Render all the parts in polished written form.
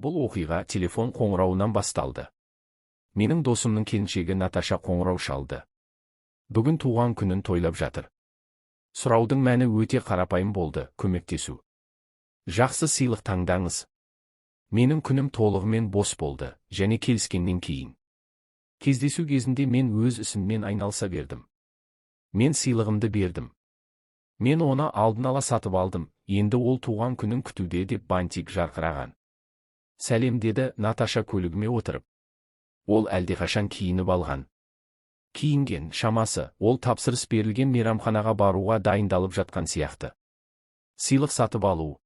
Бұл оқиға телефон қоңырауынан басталды. Менің досымның келіншегі Наташа қоңырау шалды. Бүгін туған күнін тойлап жатыр. Сұраудың мәні өте қарапайым болды: көмектесу. Жақсы сыйлық таңдаңыз. Менің күнім толығымен бос болды және келіскеннен кейін. Кездесу кезінде мен өз ісіммен айналыса бердім. Мен сыйлығымды бердім. Мен оны алдын ала сатып алдым, енді ол туған күнін күтуде деп бантик жарқыраған. «Сәлем», – деді Наташа көлігіме отырып. Ол әлдеқашан киініп алған. Киінген, шамасы, ол тапсырыс берілген мейрамханаға баруға дайындалып жатқан сияқты. Сыйлық сатып алу.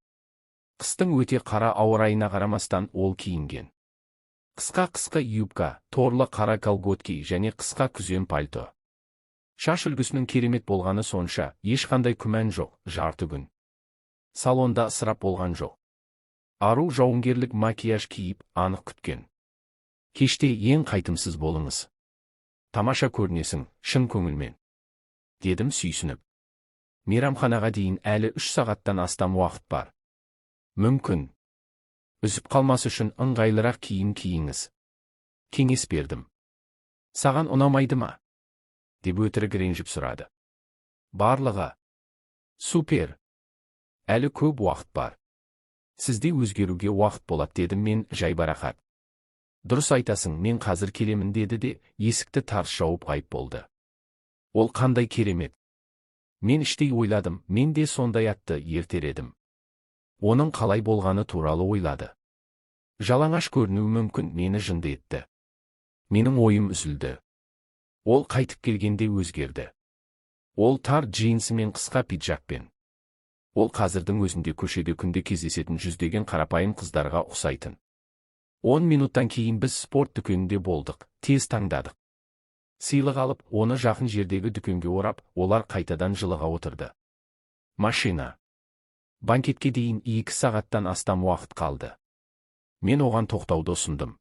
Қыстың өте қара ауа райына қарамастан, ол киінген. Қысқа қысқы юбка, торлы қара колготки және қысқа күзем пальто. Шаш үлгісінің керемет болғаны сонша, ешқандай күмән жоқ, жарты күн салонда ысырап болған жоқ. Ару жауынгерлік макияж киіп, анық күткен. «Кеште ең қайтымсыз болыңыз. Тамаша көрінесің, шын көңілмен», – дедім сүйсініп. Мейрамханаға дейін әлі 3 сағаттан астам уақыт бар. Мүмкін. Үзіп қалмас үшін ыңғайлырақ киім киіңіз. Кеңес бердім. «Саған ұнамайды ма?» деп өтірік ренжіп сұрады. «Барлығы. Супер. Әлі көп уақыт бар. Сізде өзгеруге уақыт болады», – дедім мен жайбарақат. «Дұрыс айтасың, мен қазір келемін», – деді де, есікті тарс жауып, ғайып болды. Ол қандай керемет! Мен іштей ойладым, мен де сондай атты ертер едім. Оның қалай болғаны туралы ойлады. Жалаңаш көрінуі мүмкін, мені жынды етті. Менің ойым үзілді. Ол қайтып келгенде өзгерді. Ол тар джинсы мен қысқа пиджакпен. Ол қазірдің өзінде көшеде күнде кездесетін жүздеген қарапайым қыздарға ұқсайтын. 10 минуттан кейін біз спорт дүкенінде болдық, тез таңдадық. Сыйлық алып, оны жақын жердегі дүкенге орап, олар қайтадан жылыға отырды. Машина. Банкетке дейін 2 сағаттан астам уақыт қалды. Мен оған тоқтауды ұсындым.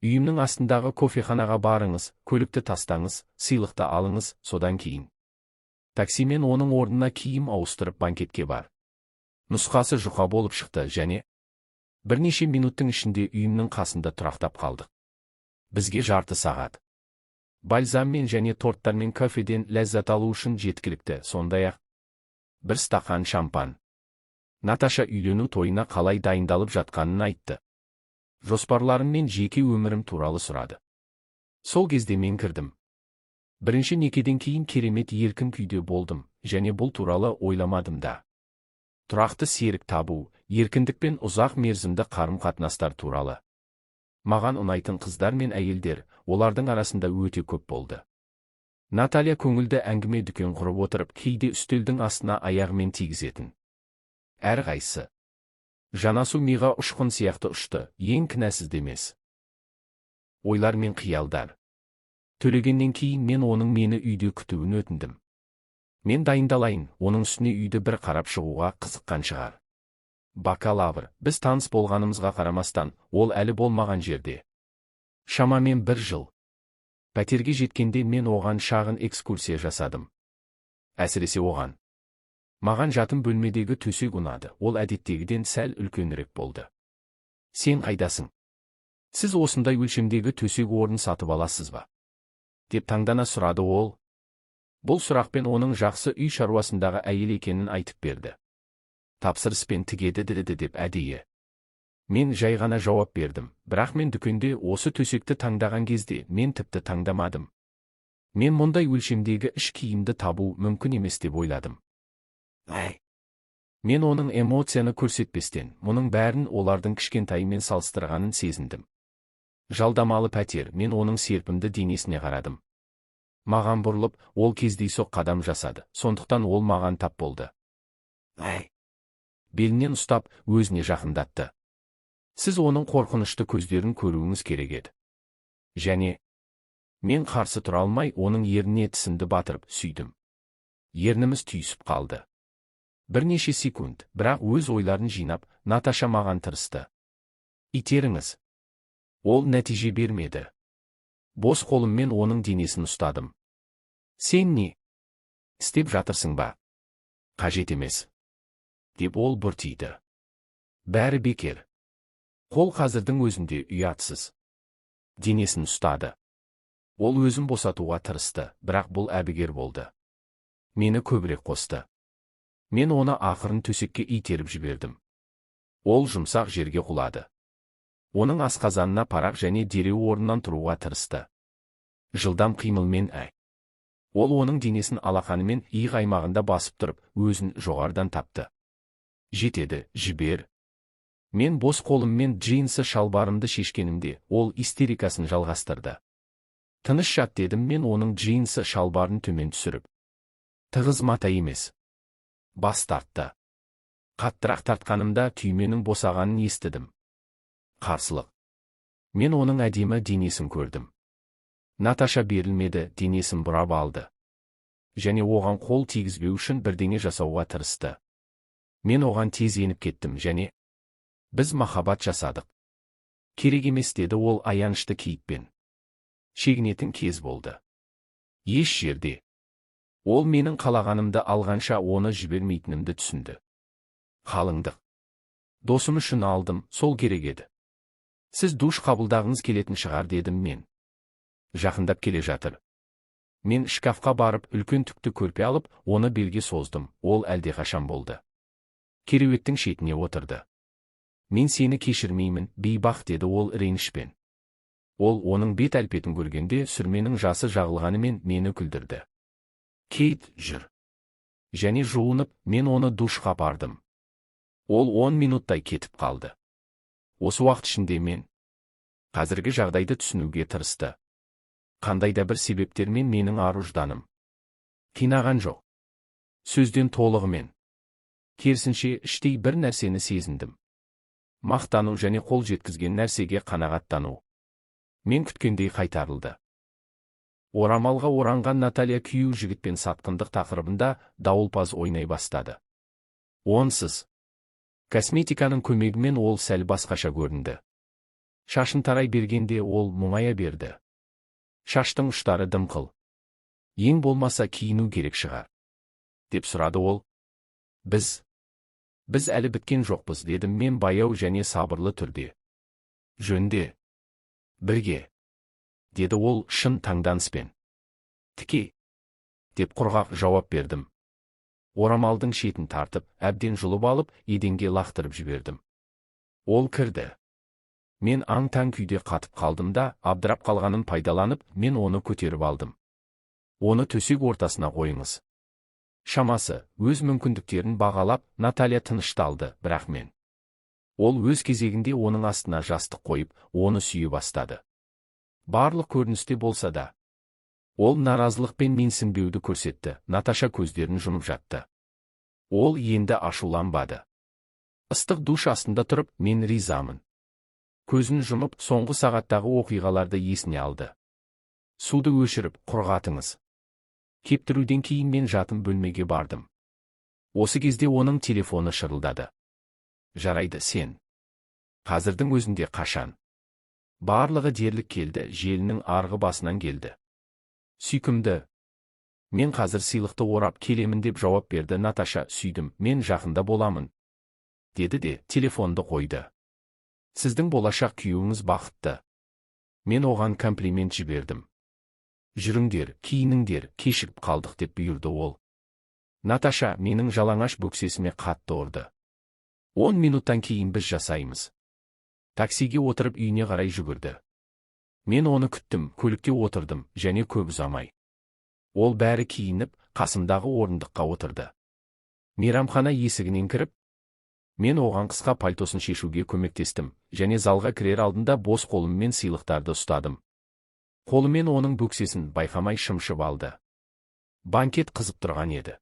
Үйімнің астындағы кофеханаға барыңыз, көлікті тастаңыз, сыйлықты алыңыз, содан кейін таксимен оның орнына киім ауыстырып, банкетке бар. Нұсқасы жұқа болып шықты және бірнеше минуттың ішінде үйімнің қасында тұрақтап қалдық. Бізге жарты сағат. Бальзаммен және торттармен кафеден ләззат алу үшін жеткілікті, сондай-ақ бір стақан шампан. Наташа үйлену тойына қалай дайындалып жатқанын айтты. Жоспарларым мен жеке өмірім туралы сұрады. Сол кезде мен кірдім. Бірінші некеден кейін керемет еркін күйде болдым және бұл туралы ойламадым да. Тұрақты серік табу, еркіндік пен ұзақ мерзімді қарым-қатынастар туралы. Маған ұнайтын қыздар мен әйелдер, олардың арасында өте көп болды. Наталья көңілді әңгіме дүкен құрып отырып, кейде үстелдің астына аяғымен тигізетін. Әрқайсысы. Жанасу миға ұшқын сияқты ұшты, ең кінәсіз де емес. Ойлар мен қиялдар. Төлегеннен кейін мен оның мені үйде күтуін өтіндім. Мен дайындалайын, оның үстіне үйді бір қарап шығуға қызыққан шығар. Бакалавр, біз таныс болғанымызға қарамастан, ол әлі болмаған жерде. Шамамен бір жыл. Пәтерге жеткенде мен оған шағын экскурсия жасадым. Әсіресе оған. Маған жатын бөлмедегі төсек ұнады, ол әдеттегіден сәл үлкенірек болды. «Сен қайдасың? Сіз осындай өлшемдегі төсек орын сатып аласыз ба?» деп таңдана сұрады ол. Бұл сұрақпен оның жақсы үй шаруасындағы әйел екенін айтып берді. Тапсырыспен тігеді деді деп әдейі. Мен жай ғана жауап бердім, бірақ мен дүкенде осы төсекті таңдаған кезде мен тіпті таңдамадым. Мен мұндай өлшемдегі іш киімді табу мүмкін емес деп ойладым. Әй. Мен оның эмоцияны көрсетпестен, мұның бәрін олардың кішкентайымен салыстырғанын сезіндім. Жалдамалы пәтер, мен оның серпімді денесіне қарадым. Маған бұрылып, ол кездейсоқ қадам жасады, сондықтан ол маған тап болды. Әй. Белінен ұстап, өзіне жақындатты. Сіз оның қорқынышты көздерін көруіңіз керек еді. Және мен қарсы тұра алмай, оның ерніне тісімді батырып, сүйдім. Ерніміз түйісіп қалды. Бірнеше секунд, бірақ өз ойларын жинап, Наташа маған тырысты. «Итеріңіз». Ол нәтиже бермеді. Бос қолыммен оның денесін ұстадым. «Сен не істеп жатырсың ба?» «Қажет емес», – деп ол бұртиды. «Бәрі бекер». Қол қазірдің өзінде ұятсыз. Денесін ұстады. Ол өзін босатуға тырысты, бірақ бұл әбігер болды. Мені көбірек қосты. Мен оны ақырын төсекке итеріп жібердім. Ол жұмсақ жерге құлады. Оның асқазанына парақ және дереу орнынан тұруға тырысты. Жылдам қимылмен әй. Ол оның денесін алақанымен иық аймағында басып тұрып, өзін жоғарыдан тапты. Жетеді, жібер. Мен бос қолыммен джинсы шалбарымды шешкенімде, ол истерикасын жалғастырды. Тыныш жат, дедім мен оның джинсы шалбарын төмен түсіріп. Тығыз мата емес. Бас тартты. Қаттырақ тартқанымда түйменің босағанын естідім. Қарсылық. Мен оның әдемі денесін көрдім. Наташа берілмеді, денесін бұрап алды. Және оған қол тигізбеу үшін бірдеңе жасауға тырысты. Мен оған тез еніп кеттім және біз махаббат жасадық. Керек емес, деді ол аянышты кейіппен. Шегінетін кез болды. Еш жерде. Ол менің қалағанымды алғанша оны жібермейтінімді түсінді. Қалыңдық. Досым үшін алдым, сол керек еді. Сіз душ қабылдағыңыз келетін шығар, дедім мен. Жақындап келе жатыр. Мен шкафқа барып, үлкен түкті көрпе алып, оны белге создым, ол әлдеқашан болды. Кереуеттің шетіне отырды. Мен сені кешірмеймін, бейбақ, деді ол ренішпен. Ол оның бет әлпетін көргенде сүрменің жасы жағылғанымен мені күлдірді. Кейт, жүр. Және жуынып, мен оны душқа апардым. Ол 10 минуттай кетіп қалды. Осы уақыт ішінде мен қазіргі жағдайды түсінуге тырысты. Қандай да бір себептермен менің ар-ұжданым қинаған жоқ. Сөзден толығымен. Керісінше, іштей бір нәрсені сезіндім. Мақтану және қол жеткізген нәрсеге қанағаттану. Мен күткендей қайтарылды. Орамалға оранған Наталья күйеу жігітпен сатқындық тақырыбында дауылпаз ойнай бастады. Онсыз. Косметиканың көмегімен ол сәл басқаша көрінді. Шашын тарай бергенде ол мұңая берді. Шаштың ұштары дымқыл. Ең болмаса киіну керек шығар, деп сұрады ол. Біз әлі біткен жоқпыз, дедім мен баяу және сабырлы түрде. Жөнде. Бірге, деді ол шын таңданыспен. Тіке, деп құрғақ жауап бердім. Орамалдың шетін тартып, әбден жұлып алып, еденге лақтырып жібердім. Ол кірді. Мен аң-таң күйде қатып қалдым да, абдырап қалғанын пайдаланып, мен оны көтеріп алдым. Оны төсек ортасына қойыңыз. Шамасы, өз мүмкіндіктерін бағалап, Наталья тынышталды, бірақ мен. Ол өз кезегінде оның астына жастық қойып, оны сүйе бастады. Барлық көріністе болса да. Ол наразылықпен менсінбеуді көрсетті, Наташа көздерін жұмып жатты. Ол енді ашуланбады. Ыстық душ астында тұрып, мен ризамын. Көзін жұмып, соңғы сағаттағы оқиғаларды есіне алды. Суды өшіріп, құрғатыңыз. Кептіруден кейін мен жатын бөлмеге бардым. Осы кезде оның телефоны шырылдады. Жарайды, сен. Қазірдің өзінде қашан? Барлығы дерлік келді, желінің арғы басынан келді. Сүйкімді. Мен қазір сыйлықты орап келемін, деп жауап берді Наташа, сүйдім, мен жақында боламын, деді де, телефонды қойды. Сіздің болашақ күйеуіңіз бақытты. Мен оған комплимент жібердім. Жүріңдер, киініңдер, кешігіп қалдық, деп бұйырды ол. Наташа менің жалаңаш бөксесіме қатты ұрды. 10 минуттан кейін біз жасаймыз. Таксиге отырып үйіне қарай жүгірді. Мен оны күттім, көлікте отырдым, және көп ұзамай. Ол бәрі киініп, қасымдағы орындыққа отырды. Мейрамхана есігінен кіріп, мен оған қысқа пальтосын шешуге көмектестім, және залға кірер алдында бос қолыммен сыйлықтарды ұстадым. Қолымен оның бөксесін байқамай шымшып алды. Банкет қызып тұрған еді.